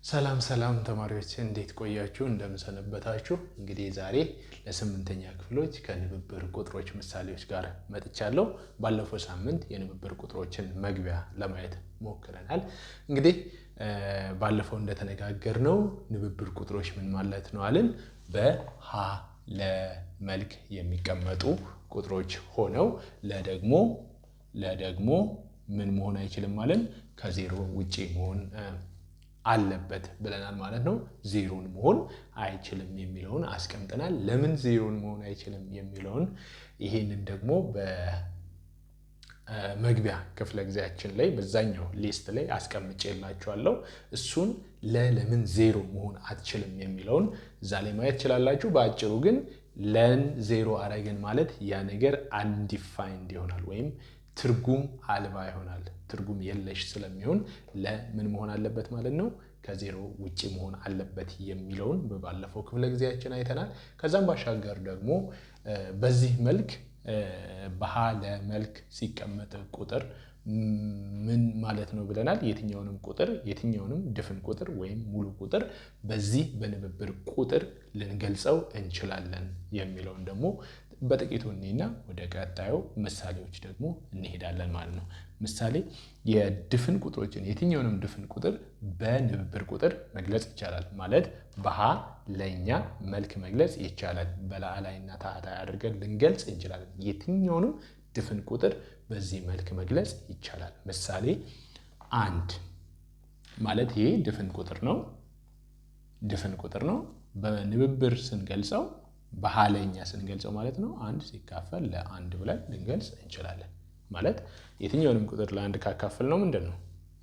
ሰላም ሰላም ተማሪዎች፣ እንዴት ቆያችሁ? እንደምን ሰነበታችሁ? እንግዲህ ዛሬ ለስምንተኛ ክፍሎች ከንብብር ቁጥሮች ምሳሌዎች ጋር መጥቻለሁ። ባለፈው ሳምንት የንብብር ቁጥሮችን መግቢያ ለማየት ሞክረናል። እንግዲህ ባለፈው እንደተነጋገርነው ንብብር ቁጥሮች ምን ማለት ነው አልን። በሀ ለ መልክ የሚቀመጡ ቁጥሮች ሆነው ለደግሞ ምን መሆን አይችልም አልን፣ ከዜሮ ውጪ መሆን አለበት ብለናል ማለት ነው። ዜሮን መሆን አይችልም የሚለውን አስቀምጠናል። ለምን ዜሮን መሆን አይችልም የሚለውን ይሄንን ደግሞ በመግቢያ ክፍለ ጊዜያችን ላይ በዛኛው list ላይ አስቀምጬላችኋለሁ። እሱን ለምን ዜሮ መሆን አትችልም የሚለውን እዛ ላይ ማየት ትችላላችሁ። በአጭሩ ግን ለን ዜሮ አረግን ማለት ያ ነገር undefined ይሆናል ወይም ትርጉም አልባ ይሆናል። ትርጉም የለሽ ስለሚሆን ለምን መሆን አለበት ማለት ነው፣ ከዜሮ ውጪ መሆን አለበት የሚለውን በባለፈው ክፍለ ጊዜያችን አይተናል። ከዛም ባሻገር ደግሞ በዚህ መልክ በሀ ለ መልክ ሲቀመጥ ቁጥር ምን ማለት ነው ብለናል። የትኛውንም ቁጥር፣ የትኛውንም ድፍን ቁጥር ወይም ሙሉ ቁጥር በዚህ በንብብር ቁጥር ልንገልጸው እንችላለን የሚለውን ደግሞ በጥቂቱ እኔና ወደ ቀጣዩ ምሳሌዎች ደግሞ እንሄዳለን ማለት ነው። ምሳሌ የድፍን ቁጥሮችን፣ የትኛውንም ድፍን ቁጥር በንብብር ቁጥር መግለጽ ይቻላል። ማለት በሀ ለኛ መልክ መግለጽ ይቻላል። በላዕላይና ታህታይ አድርገን ልንገልጽ እንችላለን። የትኛውንም ድፍን ቁጥር በዚህ መልክ መግለጽ ይቻላል። ምሳሌ አንድ ማለት ይሄ ድፍን ቁጥር ነው። ድፍን ቁጥር ነው። በንብብር ስንገልጸው፣ በሀለኛ ስንገልጸው ማለት ነው፣ አንድ ሲካፈል ለአንድ ብለን ልንገልጽ እንችላለን። ማለት የትኛውንም ቁጥር ለአንድ ካካፈል ነው ምንድን ነው?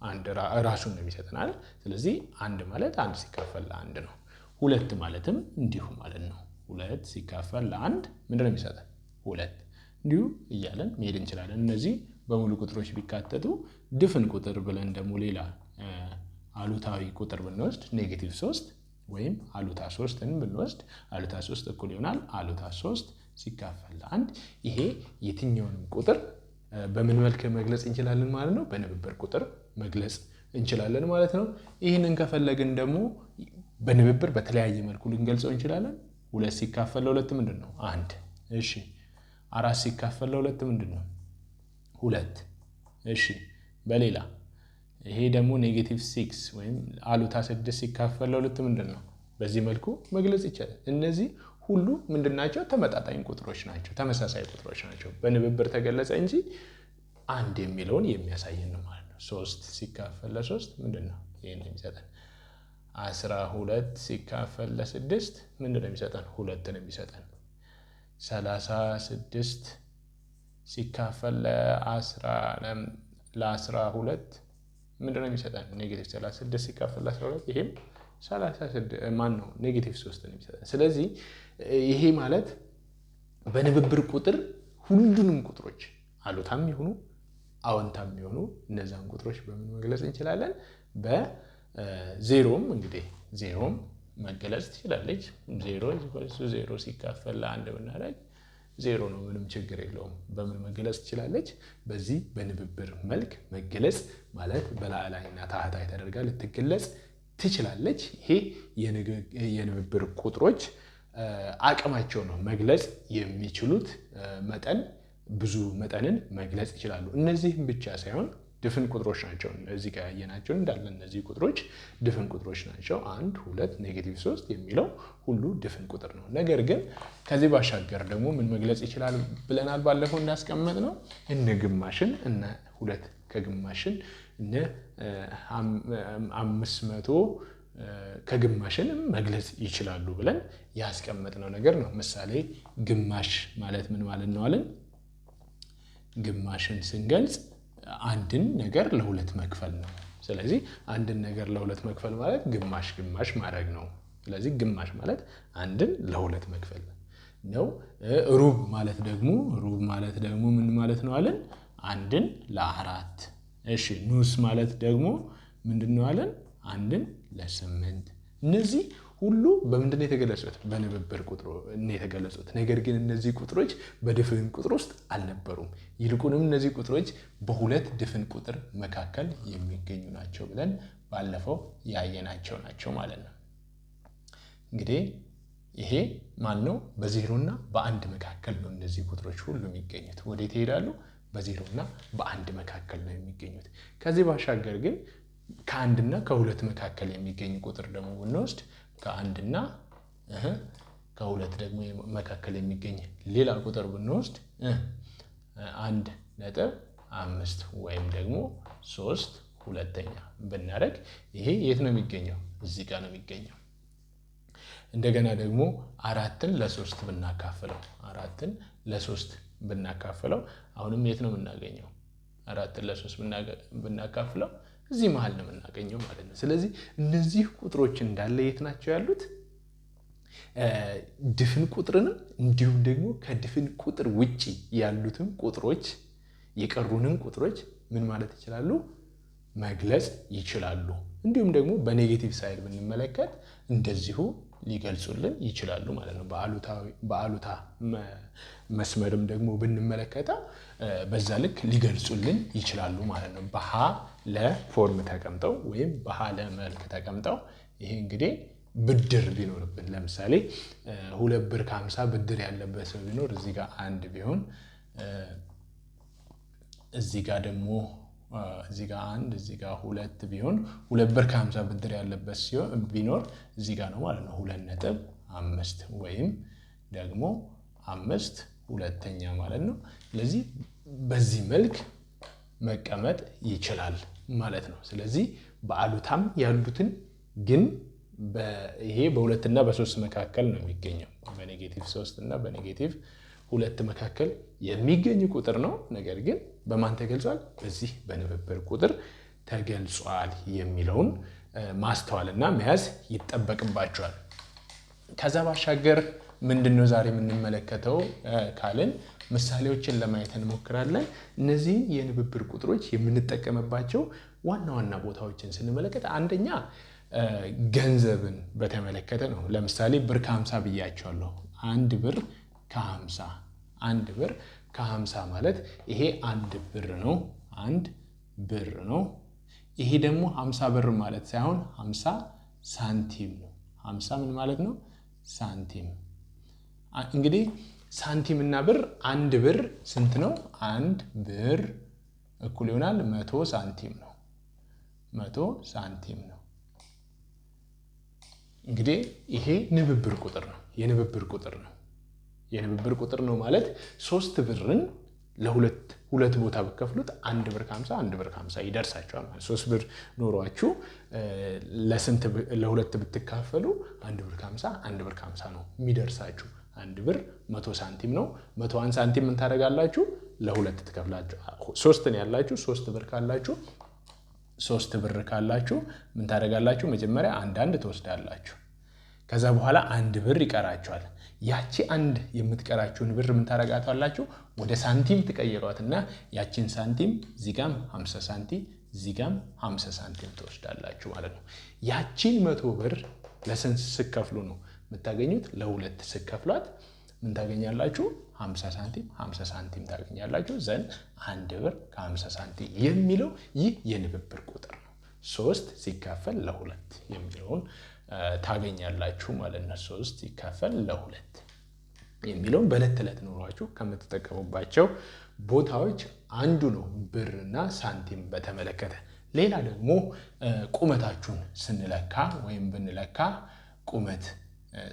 አንድ ራሱን ነው የሚሰጠን አይደል? ስለዚህ አንድ ማለት አንድ ሲካፈል ለአንድ ነው። ሁለት ማለትም እንዲሁ ማለት ነው። ሁለት ሲካፈል ለአንድ ምንድን ነው የሚሰጠን? ሁለት። እንዲሁ እያለን መሄድ እንችላለን። እነዚህ በሙሉ ቁጥሮች ቢካተቱ፣ ድፍን ቁጥር ብለን ደግሞ ሌላ አሉታዊ ቁጥር ብንወስድ፣ negative ሶስት ወይም አሉታ ሶስትን ብንወስድ፣ አሉታ ሶስት እኩል ይሆናል አሉታ ሶስት ሲካፈል ለአንድ። ይሄ የትኛውንም ቁጥር በምን መልክ መግለጽ እንችላለን ማለት ነው? በንብብር ቁጥር መግለጽ እንችላለን ማለት ነው። ይህንን ከፈለግን ደግሞ በንብብር በተለያየ መልኩ ልንገልጸው እንችላለን። ሁለት ሲካፈል ለሁለት ምንድን ነው? አንድ። እሺ፣ አራት ሲካፈል ለሁለት ምንድን ነው? ሁለት። እሺ፣ በሌላ ይሄ ደግሞ negative 6 ወይም አሉታ ስድስት ሲካፈል ለሁለት ምንድን ነው? በዚህ መልኩ መግለጽ ይቻላል። እነዚህ ሁሉ ምንድን ናቸው? ተመጣጣኝ ቁጥሮች ናቸው። ተመሳሳይ ቁጥሮች ናቸው። በንብብር ተገለጸ እንጂ አንድ የሚለውን የሚያሳየን ነው ማለት ነው። ሶስት ሲካፈል ለሶስት ምንድን ነው? ይህን የሚሰጠን። 12 ሲካፈል ለስድስት ምንድን ነው የሚሰጠን? ሁለት ነው የሚሰጠን። 36 ሲካፈል ለ12 ምንድን ነው የሚሰጠን? negative 36 ሲካፈል ለ12፣ ይሄም 36 ማን ነው፣ negative ሶስት ነው የሚሰጠን። ስለዚህ ይሄ ማለት በንብብር ቁጥር ሁሉንም ቁጥሮች አሉታም ይሁኑ አዎንታም ይሁኑ እነዛን ቁጥሮች በምን መግለጽ እንችላለን? በዜሮም፣ እንግዲህ ዜሮም መገለጽ ትችላለች። ዜሮ ዜሮ ሲካፈል ለአንድ ብናደርግ ዜሮ ነው፣ ምንም ችግር የለውም። በምን መገለጽ ትችላለች? በዚህ በንብብር መልክ መገለጽ ማለት በላዕላይና ታህታይ ተደርጋ ልትገለጽ ትችላለች። ይሄ የንብብር ቁጥሮች አቅማቸው ነው፣ መግለጽ የሚችሉት መጠን ብዙ መጠንን መግለጽ ይችላሉ። እነዚህም ብቻ ሳይሆን ድፍን ቁጥሮች ናቸው። እነዚህ ጋር ያየናቸው እንዳለ እነዚህ ቁጥሮች ድፍን ቁጥሮች ናቸው። አንድ፣ ሁለት፣ negative ሶስት የሚለው ሁሉ ድፍን ቁጥር ነው። ነገር ግን ከዚህ ባሻገር ደግሞ ምን መግለጽ ይችላል ብለናል? ባለፈው እንዳስቀመጥነው እነ ግማሽን፣ እነ ሁለት ከግማሽን፣ እነ 500 ከግማሽንም መግለጽ ይችላሉ ብለን ያስቀመጥነው ነገር ነው። ምሳሌ ግማሽ ማለት ምን ማለት ነው አለን? ግማሽን ስንገልጽ አንድን ነገር ለሁለት መክፈል ነው። ስለዚህ አንድን ነገር ለሁለት መክፈል ማለት ግማሽ ግማሽ ማድረግ ነው። ስለዚህ ግማሽ ማለት አንድን ለሁለት መክፈል ነው። ሩብ ማለት ደግሞ ምን ማለት ነው አለን? አንድን ለአራት። እሺ፣ ንዑስ ማለት ደግሞ ምንድን ነው አለን? አንድን ለስምንት። እነዚህ ሁሉ በምንድን ነው የተገለጹት? በንብብር ቁጥር ነው የተገለጹት። ነገር ግን እነዚህ ቁጥሮች በድፍን ቁጥር ውስጥ አልነበሩም። ይልቁንም እነዚህ ቁጥሮች በሁለት ድፍን ቁጥር መካከል የሚገኙ ናቸው ብለን ባለፈው ያየናቸው ናቸው ማለት ነው። እንግዲህ ይሄ ማን ነው? በዜሮና በአንድ መካከል ነው እነዚህ ቁጥሮች ሁሉ የሚገኙት። ወዴት ይሄዳሉ? በዜሮና በአንድ መካከል ነው የሚገኙት። ከዚህ ባሻገር ግን ከአንድና ከሁለት መካከል የሚገኝ ቁጥር ደግሞ ብንወስድ፣ ከአንድና ከሁለት ደግሞ መካከል የሚገኝ ሌላ ቁጥር ብንወስድ 1.5 ወይም ደግሞ 3/2 ብናደርግ ይሄ የት ነው የሚገኘው? እዚህ ጋር ነው የሚገኘው። እንደገና ደግሞ 4ን ለ3 ብናካፍለው፣ 4ን ለ3 ብናካፍለው አሁንም የት ነው የምናገኘው? 4ን ለ3 ብናካፍለው እዚህ መሀል ነው የምናገኘው ማለት ነው። ስለዚህ እነዚህ ቁጥሮች እንዳለ የት ናቸው ያሉት? ድፍን ቁጥርንም እንዲሁም ደግሞ ከድፍን ቁጥር ውጪ ያሉትን ቁጥሮች፣ የቀሩንን ቁጥሮች ምን ማለት ይችላሉ? መግለጽ ይችላሉ። እንዲሁም ደግሞ በ negative side ብንመለከት እንደዚሁ ሊገልጹልን ይችላሉ ማለት ነው። በአሉታ መስመርም ደግሞ ብንመለከተው በዛ ልክ ሊገልጹልን ይችላሉ ማለት ነው። በሀ ለ form ተቀምጠው ወይም በሀ ለ መልክ ተቀምጠው፣ ይሄ እንግዲህ ብድር ቢኖርብን፣ ለምሳሌ 2 ብር ከ50 ብድር ያለበት ሰው ቢኖር፣ እዚህ ጋር አንድ ቢሆን፣ እዚህ ጋር ደግሞ እዚህ ጋር አንድ፣ እዚህ ጋር ሁለት ቢሆን፣ 2 ብር ከ50 ብድር ያለበት ሲሆን ቢኖር እዚህ ጋር ነው ማለት ነው። 2.5 ወይም ደግሞ 5/2 ማለት ነው። ስለዚህ በዚህ መልክ መቀመጥ ይችላል ማለት ነው። ስለዚህ በአሉታም ያሉትን ግን ይሄ በሁለትና በሶስት መካከል ነው የሚገኘው። በ negative ሶስት እና በ negative ሁለት መካከል የሚገኝ ቁጥር ነው። ነገር ግን በማን ተገልጿል? በዚህ በንብብር ቁጥር ተገልጿል የሚለውን ማስተዋልና መያዝ ይጠበቅባቸዋል። ከዛ ባሻገር ምንድን ነው ዛሬ የምንመለከተው ካልን ምሳሌዎችን ለማየት እንሞክራለን። እነዚህን የንብብር ቁጥሮች የምንጠቀምባቸው ዋና ዋና ቦታዎችን ስንመለከት አንደኛ ገንዘብን በተመለከተ ነው። ለምሳሌ ብር ከ50 ብያቸዋለሁ። 1 ብር ከ50፣ 1 ብር ከ50 ማለት ይሄ 1 ብር ነው። 1 ብር ነው። ይሄ ደግሞ 50 ብር ማለት ሳይሆን 50 ሳንቲም ነው። 50 ምን ማለት ነው? ሳንቲም። እንግዲህ ሳንቲም እና ብር፣ 1 ብር ስንት ነው? 1 ብር እኩል ይሆናል 100 ሳንቲም ነው። 100 ሳንቲም ነው። እንግዲህ ይሄ ንብብር ቁጥር ነው። የንብብር ቁጥር ነው። የንብብር ቁጥር ነው ማለት 3 ብርን ለሁለት ሁለት ቦታ ብከፍሉት 1 ብር ከ50፣ 1 ብር ከ50 ይደርሳችኋል። ማለት 3 ብር ኖሯችሁ ለስንት ለሁለት ብትካፈሉ 1 ብር ከ50፣ 1 ብር ከ50 ነው የሚደርሳችሁ። 1 ብር 100 ሳንቲም ነው። 101 ሳንቲም ምን ታደርጋላችሁ? ለሁለት ትከፍላችሁ። ሶስት ነው ያላችሁ፣ 3 ብር ካላችሁ፣ 3 ብር ካላችሁ ምን ታደርጋላችሁ? መጀመሪያ አንዳንድ ትወስዳላችሁ። ከዛ በኋላ 1 ብር ይቀራችኋል። ያቺ አንድ የምትቀራችሁን ብር ምን ታደርጋታላችሁ? ወደ ሳንቲም ትቀይሯትና ያቺን ሳንቲም እዚህ ጋም 50 ሳንቲም፣ እዚህ ጋም 50 ሳንቲም ትወስዳላችሁ ማለት ነው። ያቺን 100 ብር ለስንት ስከፍሉ ነው የምታገኙት? ለሁለት ስከፍሏት ምን ታገኛላችሁ? 50 ሳንቲም፣ 50 ሳንቲም ታገኛላችሁ። Then 1 ብር ከ50 ሳንቲም የሚለው ይህ የንብብር ቁጥር ነው። 3 ሲካፈል ለ2 የሚለውን ታገኛላችሁ ማለት ነው። 3 ሲካፈል ለ2 የሚለውን በዕለት ተዕለት ኑሯችሁ ከምትጠቀሙባቸው ቦታዎች አንዱ ነው ብርና ሳንቲም በተመለከተ። ሌላ ደግሞ ቁመታችሁን ስንለካ ወይም ብንለካ፣ ቁመት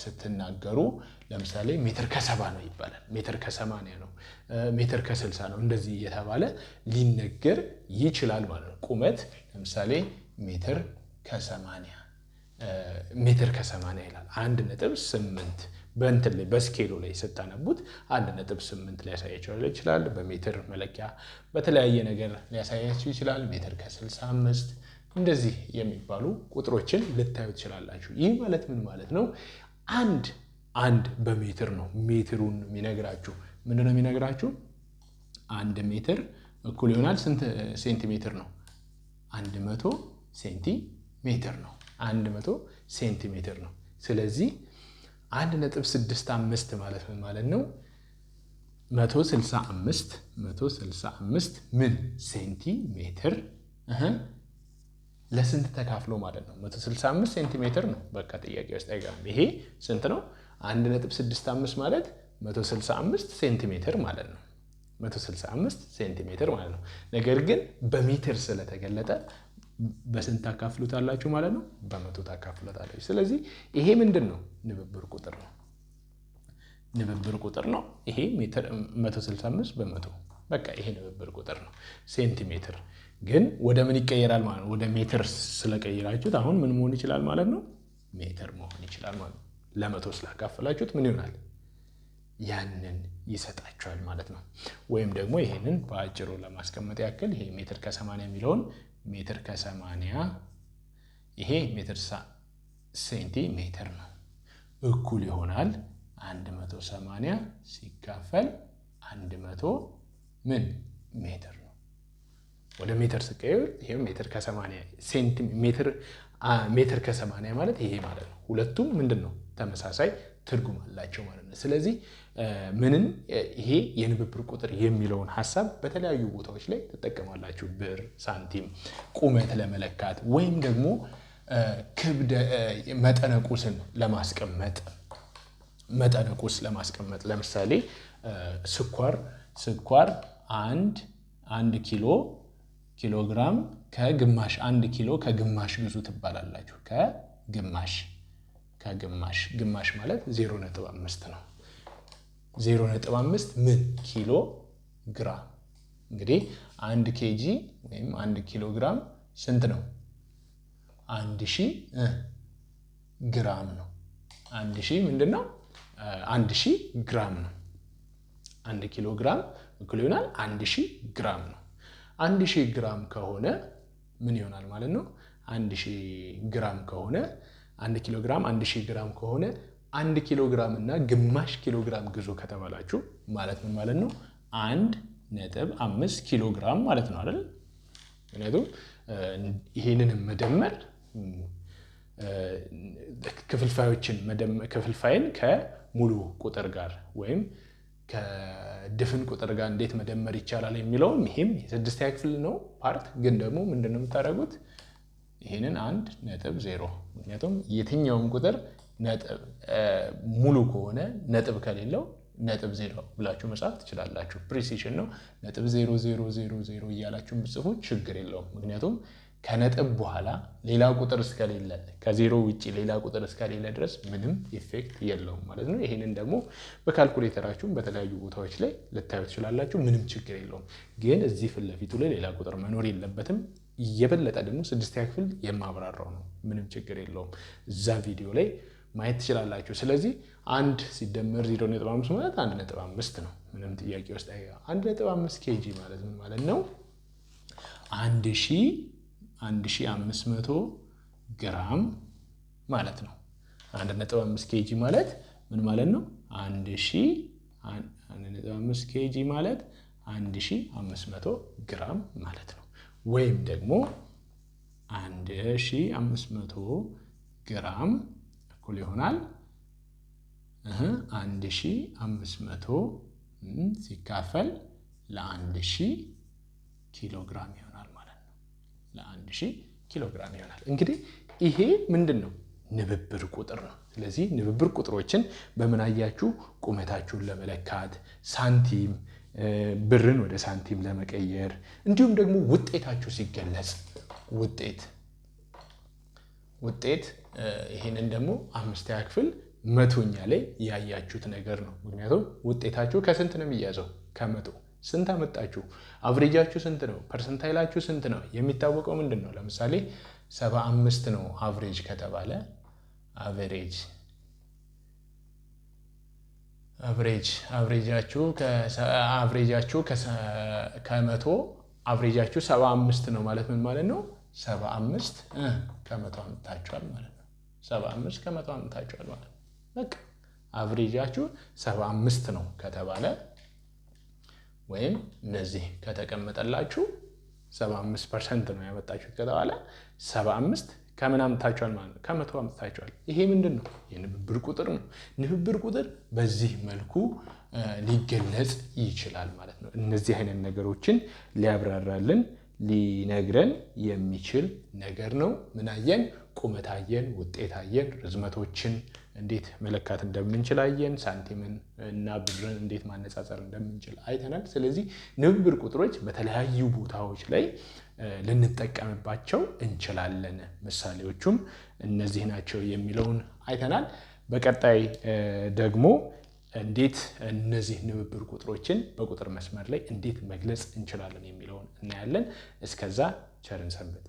ስትናገሩ ለምሳሌ ሜትር ከ70 ነው ይባላል። ሜትር ከ80 ነው፣ ሜትር ከ60 ነው፣ እንደዚህ እየተባለ ሊነገር ይችላል ማለት ነው። ቁመት ለምሳሌ ሜትር ከ80፣ ሜትር ከ80 ይላል። 1.8 በእንትን ላይ በ scale ኡ ላይ ስታነቡት 1.8 ሊያሳያቸው ይችላል። በሜትር መለኪያ በተለያየ ነገር ሊያሳያችሁ ይችላል። ሜትር ከ65 እንደዚህ የሚባሉ ቁጥሮችን ልታዩ ትችላላችሁ። ይህ ማለት ምን ማለት ነው? አንድ አንድ በሜትር ነው ሜትሩን የሚነግራችሁ። ምንድን ነው የሚነግራችሁ? 1 ሜትር እኩል ይሆናል ስንት ሴንቲሜትር ነው? 100 ሴንቲሜትር ነው። 100 ሴንቲሜትር ነው። ስለዚህ 1.65 ማለት ምን ማለት ነው? 165 ምን ሴንቲሜትር ለስንት ተካፍሎ ማለት ነው? 165 ሴንቲሜትር ነው። በቃ ጥያቄ ውስጥ አይገባም። ይሄ ስንት ነው? 1.65 ማለት 165 ሴንቲሜትር ማለት ነው። 165 ሴንቲሜትር ማለት ነው። ነገር ግን በሜትር ስለተገለጠ በስንት ታካፍሉታላችሁ ማለት ነው? በመቶ ታካፍሉታላችሁ። ስለዚህ ይሄ ምንድን ነው? ንብብር ቁጥር ነው። ንብብር ቁጥር ነው። ይሄ 165 በመቶ በቃ ይሄ ንብብር ቁጥር ነው። ሴንቲሜትር ግን ወደ ምን ይቀየራል ማለት ነው? ወደ ሜትር ስለቀየራችሁት አሁን ምን መሆን ይችላል ማለት ነው? ሜትር መሆን ይችላል ማለት ነው። ለመቶ ስላካፈላችሁት ምን ይሆናል? ያንን ይሰጣችኋል ማለት ነው። ወይም ደግሞ ይሄንን በአጭሩ ለማስቀመጥ ያክል ይሄ ሜትር ከ80 የሚለውን ሜትር ከ80 ይሄ ሜትር ሴንቲሜትር ነው እኩል ይሆናል 180 ሲካፈል 100 ምን ሜትር ነው። ወደ ሜትር ስቀይር ይሄ ሜትር ከ80 ሴንቲሜትር ሜትር ከ80 ማለት ይሄ ማለት ነው። ሁለቱም ምንድን ነው ተመሳሳይ ትርጉም አላቸው ማለት ነው። ስለዚህ ምንን ይሄ የንብብር ቁጥር የሚለውን ሀሳብ በተለያዩ ቦታዎች ላይ ትጠቀማላችሁ። ብር፣ ሳንቲም፣ ቁመት ለመለካት ወይም ደግሞ ክብደ መጠነ ቁስን ለማስቀመጥ መጠነ ቁስ ለማስቀመጥ ለምሳሌ ስኳር አንድ ኪሎ ግራም ከግማሽ 1 ኪሎ ከግማሽ ግዙ ትባላላችሁ። ከግማሽ ግማሽ ማለት 0.5 ነው። 0.5 ምን ኪሎ ግራም እንግዲህ 1 kg ወይም 1 ኪሎ ግራም ስንት ነው? 1000 ግራም ነው። 1000 ምንድን ነው? 1000 ግራም ነው። 1 ኪሎ ግራም እኩል ይሆናል 1000 ግራም ነው። 1000 ግራም ከሆነ ምን ይሆናል ማለት ነው? 1000 ግራም ከሆነ 1 ኪሎ ግራም 1000 ግራም ከሆነ 1 ኪሎ ግራም እና ግማሽ ኪሎ ግራም ግዙ ከተባላችሁ ማለት ምን ማለት ነው? 1.5 ኪሎ ግራም ማለት ነው አይደል? ምክንያቱም ይሄንንም መደመር ክፍልፋዮችን ክፍልፋይን ከሙሉ ቁጥር ጋር ወይም ከድፍን ቁጥር ጋር እንዴት መደመር ይቻላል የሚለውም ይሄም የስድስተኛ ክፍል ነው part። ግን ደግሞ ምንድን ነው የምታደርጉት? ይሄንን 1.0 ምክንያቱም የትኛውም ቁጥር ነጥብ ሙሉ ከሆነ ነጥብ ከሌለው 0.0 ብላችሁ መጻፍ ትችላላችሁ። Precision ነው። 0.0000 እያላችሁ ብትጽፉ ችግር የለውም። ምክንያቱም ከነጥብ በኋላ ሌላ ቁጥር እስከሌለ ከዜሮ ውጭ ሌላ ቁጥር እስከሌለ ድረስ ምንም effect የለውም ማለት ነው። ይሄንን ደግሞ በካልኩሌተራችሁም በተለያዩ ቦታዎች ላይ ልታዩ ትችላላችሁ። ምንም ችግር የለውም። ግን እዚህ ፊት ለፊቱ ላይ ሌላ ቁጥር መኖር የለበትም። የበለጠ ደግሞ ስድስተኛ ክፍል የማብራራው ነው። ምንም ችግር የለውም። እዛ ቪዲዮ ላይ ማየት ትችላላችሁ። ስለዚህ አንድ ሲደመር 0.5 ማለት 1.5 ነው። ምንም ጥያቄ ውስጥ አይገባም። 1.5 kg ማለት ምን ማለት ነው? 1500 ግራም ማለት ነው። 1.5 kg ማለት ምን ማለት ነው? 1.5 kg ማለት 1500 ግራም ማለት ነው። ወይም ደግሞ 1500 ግራም እኩል ይሆናል 1500 ሲካፈል ለ1000 ኪሎ ግራም ይሆናል ማለት ነው። ለ1000 ኪሎ ግራም ይሆናል። እንግዲህ ይሄ ምንድን ነው? ንብብር ቁጥር ነው። ስለዚህ ንብብር ቁጥሮችን በምን አያችሁ? ቁመታችሁን ለመለካት፣ ሳንቲም ብርን ወደ ሳንቲም ለመቀየር፣ እንዲሁም ደግሞ ውጤታችሁ ሲገለጽ ውጤት ይሄንን ደግሞ አምስተኛ ክፍል መቶኛ ላይ ያያችሁት ነገር ነው። ምክንያቱም ውጤታችሁ ከስንት ነው የሚያዘው? ከ100። ስንት አመጣችሁ? Average ኣችሁ ስንት ነው? Percentile ኣችሁ ስንት ነው? የሚታወቀው ምንድን ነው? ለምሳሌ 75 ነው average ከተባለ average ኣችሁ ከ100 average ኣችሁ 75 ነው ማለት ምን ማለት ነው? 75 ከመቶ አምጥታችኋል ማለት ነው። 75 ከመቶ አምጥታችኋል ማለት ነው። በቃ average ኣችሁ 75 ነው ከተባለ ወይም እነዚህ ከተቀመጠላችሁ 75% ነው ያመጣችሁት ከተባለ 75 ከምን አምጥታችኋል ማለት ነው? ከ100 አምጥታችኋል። ይሄ ምንድን ነው? የንብብር ቁጥር ነው። ንብብር ቁጥር በዚህ መልኩ ሊገለጽ ይችላል ማለት ነው። እነዚህ አይነት ነገሮችን ሊያብራራልን ሊነግረን የሚችል ነገር ነው። ምን አየን? ቁመት አየን፣ ውጤት አየን፣ ርዝመቶችን እንዴት መለካት እንደምንችል አየን፣ ሳንቲምን እና ብርን እንዴት ማነጻጸር እንደምንችል አይተናል። ስለዚህ ንብብር ቁጥሮች በተለያዩ ቦታዎች ላይ ልንጠቀምባቸው እንችላለን። ምሳሌዎቹም እነዚህ ናቸው የሚለውን አይተናል። በቀጣይ ደግሞ እንዴት እነዚህ ንብብር ቁጥሮችን በቁጥር መስመር ላይ እንዴት መግለጽ እንችላለን የሚለውን እናያለን። እስከዛ ቸርን ሰንብት።